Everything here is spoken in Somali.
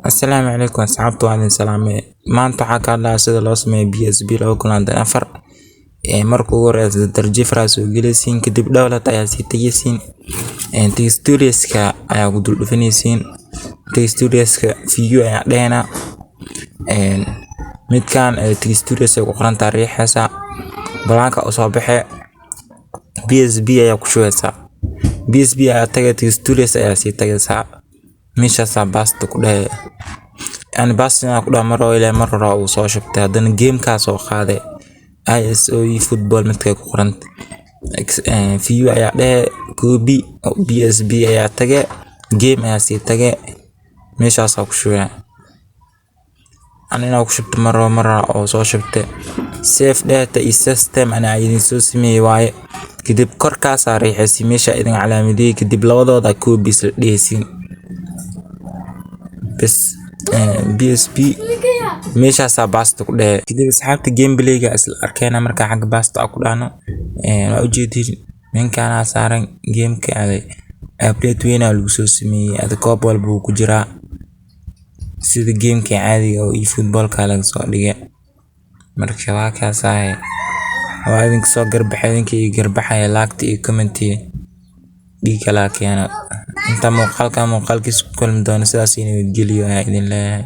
Assalaamu calaykum asxaabta, waan idin salaamay. Maanta waxaa ka hadlayaa sida loo sameeyo PSP 2024. Marka ugu horeysa ZArchiver soo gelaysiin, kadib download ayaa sii tegaysiin, textureska ayaa ku dul dhufanaysiin, textureska view ayaa dhehnaa, midkan textures ay ku qorantahay riixaysaa, balaanka usoo baxee, PSP ayaa ku shubaysaa. PSP ayaa tagay, textures ayaa sii tagaysaa, meeshaasaa paste ku dhehe. Yani paste inaa ku dhaha mar oo ilaa mar hore uu soo shubtay. Haddana gamekaa soo qaaday, ISO football midkay ku qoranta, view ayaa dhehe, copy, PSP ayaa tage, game ayaa sii tage, meeshaasaa ku shubaya. Ani inaa ku shubto mar mar oo soo shubtay, save data iyo system anaa idin soo sameeyey waaye. Kadib korkaasaa riixaysi meesha idin calaamadiyey, kadib labadooda copy isla dhehaysiin bes. PSP meeshaasaa paste ku dhehe. Kadib asxaabta gameplayga isla arkeena. Markaa xagga paste ku dhahno, waa ujeedin ninkaanaa saaran gameka. Aday update weyn aa lagu soo sameeyey, ada koob walba wuu ku jiraa, sida gameka caadiga oo eFootballka laga soo dhigay. Marka waa kaasahay, waa idinka soo garbaxay, idinka ii garbaxaya like-ta iyo comment-iga dhiig kala keena. Inta muuqaalka muuqaalkiisa ku kulmi doono, sidaas iyo nabadgelyo ayaa idin leeyahay.